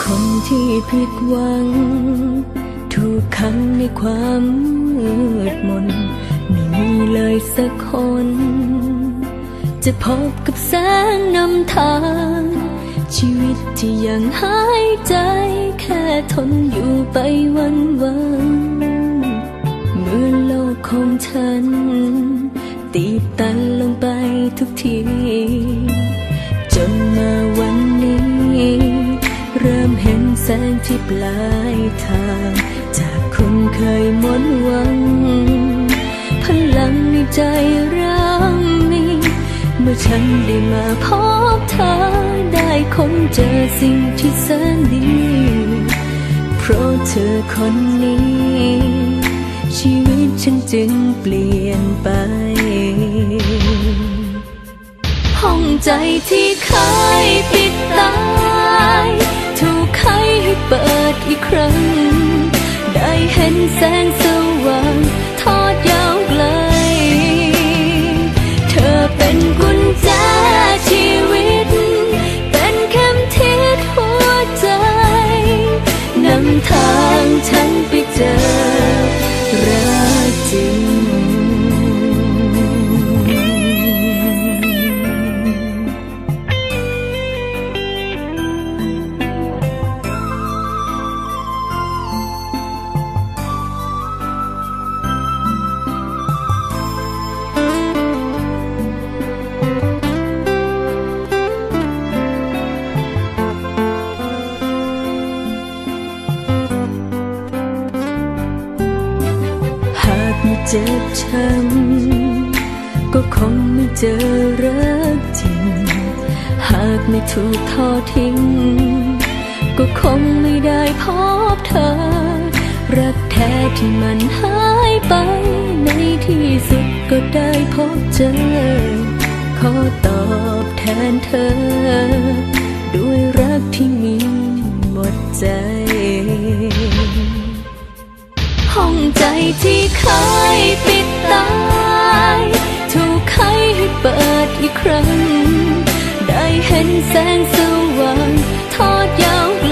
ຄົນທີ່ຜິດຫວັງ ຖືກຂັງໃນຄວາມມືດມົນ ໄມ່ມີເລີຍສັກຄົນ ຈະພົບກັບແສງນຳທາງ ຊີວິດທີ່ຍັງຫາຍໃຈ ແຄ່ທົນຢູ່ໄປວັນໆ ເມື່ອໂລກຂອງທ່ານ ຕີບຕັນລົງໄປທຸກທີ ຈົນມາວັນນີ້ ເລີ່ມເຫັນແສງທີ່ປາຍທາງ ຈາກຄົນເຄີຍໝົດຫວັງ ພະລັງໃນໃຈເລີ່ມມີ ເມື່ອທ່ານໄດ້ມາພົບເທີ ໄດ້ຄົ້ນເຈີສິ່ງທີ່ແສນດີ ເພາະເທີຄົນນີ້ ຊີວິດສັນຈຶ່ງປ່ຽນໄປ ຫ້ອງໃຈທີ່ເຄີຍປິດຕາຍ ຖືກໄຂໃຫ້ເປີດອີກຄັ້ງ ໄດ້ເຫັນແສງສະຫວ່າງທອດຍາວໄກ ເທີເປັນກຸນແຈຊີວິດ ເປັນເຂັມທິດຫົວໃຈ ນຳທາງທ່ານໄປເຈີລັກຈິງ ຫາກມີເຈັບຊ້ຳ ກໍຄົງມີເຈີລັກຈິງ ຫາກມີຖືກທໍ້ຖິ້ມ ກໍຄົງມີໄດ້ພົບເທີ ລັກແທ້ທີ່ມັນຫາຍໄປ ໃນທີ່ສຸດກໍໄດ້ພົບເຈີ ຂໍຕອບແທນເທີ ດ້ວຍລັກທີ່ມີໝົດໃຈ ຫ້ອງໃຈທີ່ເຄີຍປິດຕາຍ ຖືກໄຂໃຫ້ເປີດອີກຄັ້ງ ໄດ້ເຫັນແສງສະຫວ່າງທອດຍາວໄກ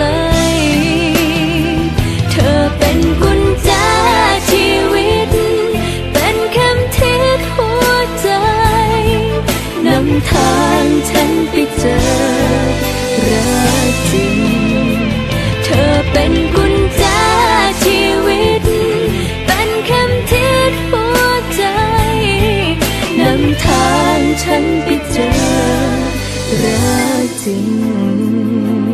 ເທີເປັນກຸນແຈຊີວິດ ເປັນເຂັມທິດຫົວໃຈ ນຳທາງທ່ານໄປເຈີລັກຈິງ ເທີເປັນກຸນແຈຊີວິດ ເປັນເຂັມທິດຫົວໃຈ ນຳທາງທ່ານໄປເຈີລັກຈິງ